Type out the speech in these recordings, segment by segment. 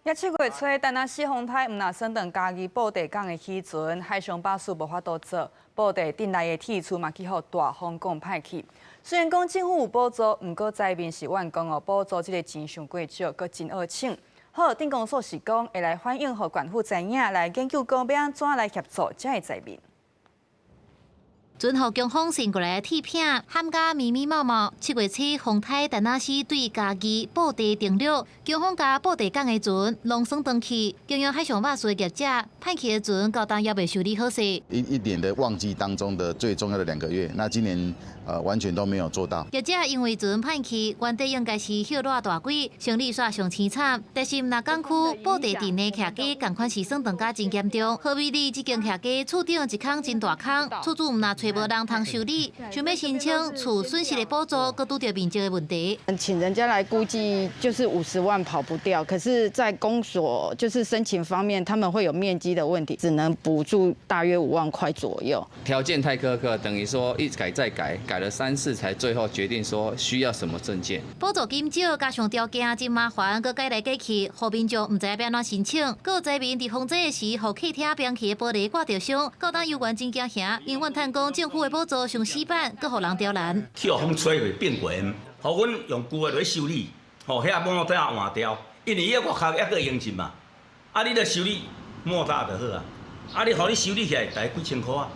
7月初，陳阿死風颱毋但損斷嘉義布袋港的漁船，海上巴士無法度做，布袋鎮內的鐵厝嘛去予大風狂歹去。雖然講政府有補助，毋過災民是怨講哦，補助這个錢傷過少，閣真惡省。好，鎮公所是講會來反映予縣府知影，來研究講欲按怎來協助遮个災民。船予強風扇過來的鐵片，冚甲密密麻麻。7月初，風颱陳阿死對嘉義布袋登陸，強風共布袋港的船攏損斷去。經營海上巴士的業者，歹去的船到今猶未修理好勢。一年的旺季當中的最重要的2個月，那今年完全都沒有做到。業者因為船歹去，原底應該是歇熱大季，生理煞上凄慘。但是毋但港區布袋鎮的徛家，仝款是損斷甲真嚴重。和美里這間徛家厝頂一空真大空，厝主毋但揣無人通修理，想欲申請厝損失的補助，閣拄著面積的問題。請人家來估計就是50萬跑不掉，可是，在公所就是申請方面，他們會有面積的問題，只能補助大約5萬塊左右。條件太苛刻，等於說一改再改，改了三次才最後決定說需要什麼證件。補助金少，加上條件真麻煩，閣改來改去，予民眾毋知欲按怎申請。閣有災民佇風災的時，予客廳崩去的玻璃割著傷，到今猶原真驚嚇，𪜶怨嘆講政府的補助傷死板，閣予人刁難。去予風吹去變過，予阮用舊的來修理，吼，遐摩打換掉，因為伊外口猶閣用一嘛，啊，你著修理摩打就好啊，啊，你予你修理起來大概幾千箍啊，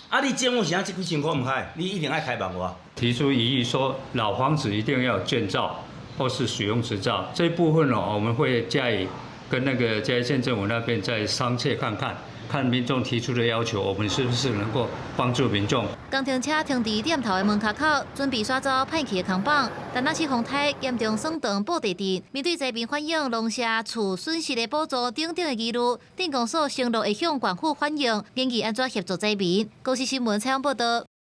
啊，你政府是按這幾千箍毋開，你一定愛開萬外。提出異議說，老房子一定要建造或是使用執照，這部分呢，我們會加以跟那個嘉義縣政府那邊再商榷看看。看民眾提出的要求，我們是不是能夠幫助民眾？工程車停佇店頭的門跤口，準備刷走歹去的扛棒。陳阿死風颱嚴重損斷布袋鎮，面對災民反映農舍厝損失的補助等等的疑慮，鎮公所承諾會向縣府反映，研議按怎協助災民。公視新聞採訪報道。